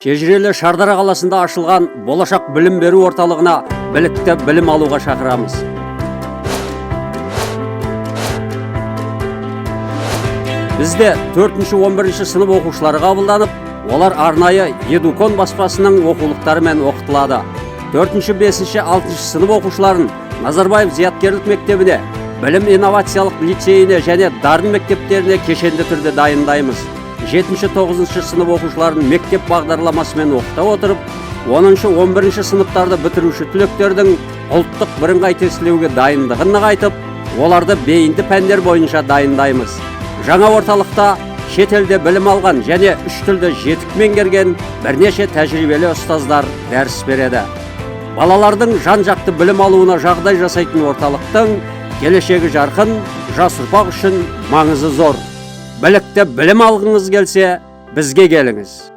Шежірелі Шардара қаласында ашылған Болашақ білім беру орталығына білікті білім алуға шақырамыз. Бізде 4-11 сынып оқушылары қабылданып, олар арнайы Едукон баспасының оқулықтарымен оқытылады. 4-5, 6 сынып оқушыларын Назарбаев зияткерлік мектебіне, Білім инновациялық лицейіне және Дарын мектептеріне кешенді түрде дайындаймыз. 7-9 сынып оқушыларын мектеп бағдарламасымен оқыта отырып, 10-11 сыныптарды бітіруші түлектердің ұлттық бірыңғай тестілеуге дайындығын нығайтып, оларды бейінді пәндер бойынша дайындаймыз. Жаңа орталықта шетелде білім алған және үш тілді жетік меңгерген бірнеше тәжірибелі ұстаздар дәріс береді. Балалардың жан-жақты білім алуына жағдай жасайтын орталықтың келешегі жарқын, жас ұрпақ үшін маңызы зор. Білікті білім алғыңыз келсе, бізге келіңіз.